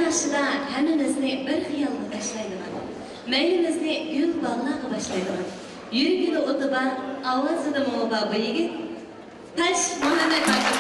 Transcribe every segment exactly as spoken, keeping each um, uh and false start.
قارشىدا ھەممىمىزنى بىر خىيالغا تاشلايدىغان، مەيلىمىزنى گۈل باغلارغا باشلايدىغان، يۈرىكىدە ئوتى بار، ئاۋازىدا مۇڭى بار بۇ يىگىت تاش مۇھەممەت ئاكا.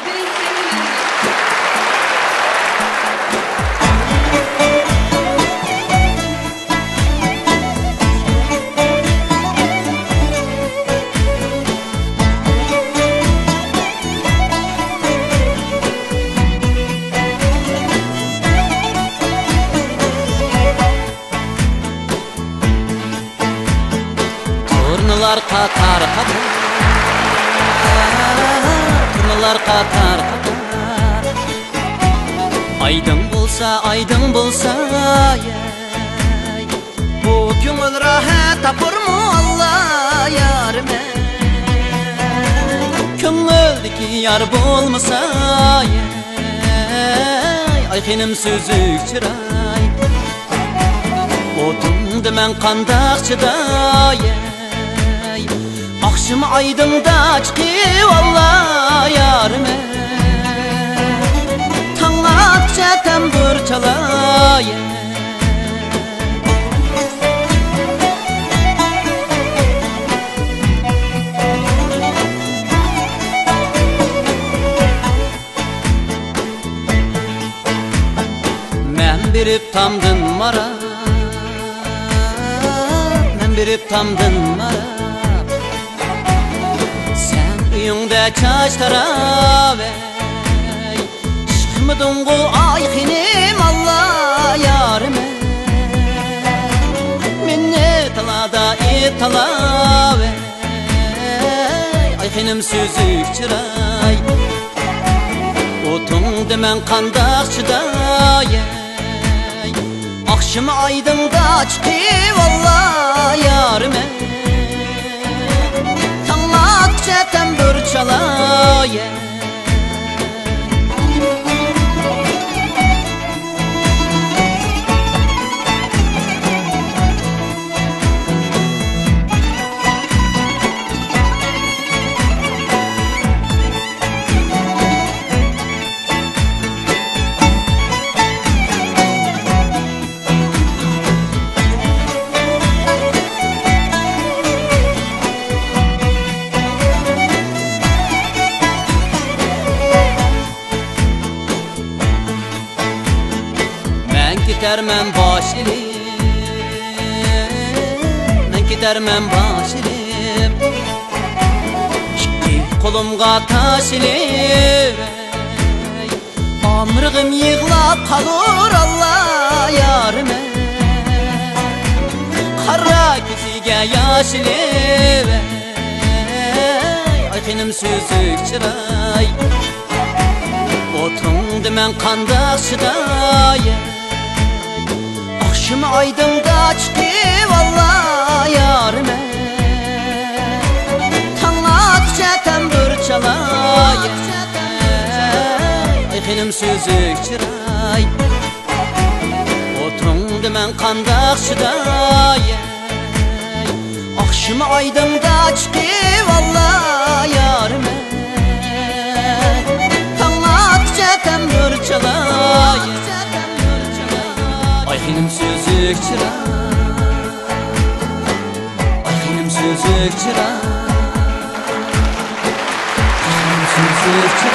تۇرنىلار قاتار قاتار، تۇرنىلار قاتار قاتار. ئايدىڭ بولسا، ئايدىڭ بولسا، يەي. بۇ كۆڭۈل راھەت تاپۇرمۇ ئاللا يارىمەن؟ كۆڭۈلدىكى يار بولمىسا، يەي. ئاي خېنىم سۈزۈك چىراي، ئوتۇڭدا مەن قانداق چىداي؟ ئاخشىمى ئايدىڭدا چىقىۋاللا يارىمەن، تاڭ ئاتقىچە تەمبۇر چالاي. مەن بېرىپ تامدىن ماراپ، مەن بېرىپ تامدىن ماراپ، سەن ئۆيۈڭدە چاچ تاراۋەي. چىقمىدىڭغۇ ئاي خېنىم ئاللا يارىمەن، مېنى تالادا ئېتىلاۋەي. ئاي خېنىم سۈزۈك چىراي، ئوتۇڭدا مەن قانداق چىداي؟ ئاخشىمى ئايدىڭدا چىقىۋاللا يارىمەن، تاڭ ئاتقىچە تەمبۇر چالاي. مەن كېتەرمەن باش ئېلىپ، مەن كېتەرمەن باش ئېلىپ، ئىككى قولۇمغا تاش ئېلىپ، ئامرىقىم يىغلاپ قالۇر ئاللا يارىمەن، قارا كۆزىگە ياش ئېلىپ. ئاي خېنىم سۈزۈك چىراي، ئوتۇڭدا مەن قانداق چىداي؟ ئاخشىمى ئايدىڭدا چىقىۋاللا يارىمەن، تاڭ ئاتقىچە تەمبۇر چالاي. ئاي خېنىم سۈزۈك چىراي، ئوتۇڭدا مەن قانداق چىداي؟ ئاخشىمى ئايدىڭدا چىقىۋاللا يارىمەن، تاڭ ئاتقىچە تەمبۇر چالاي. ئاي خېنىم سۈزۈك چىراي، ئاي خېنىم سۈزۈك چىراي، ئاي خېنىم سۈزۈك چىراي.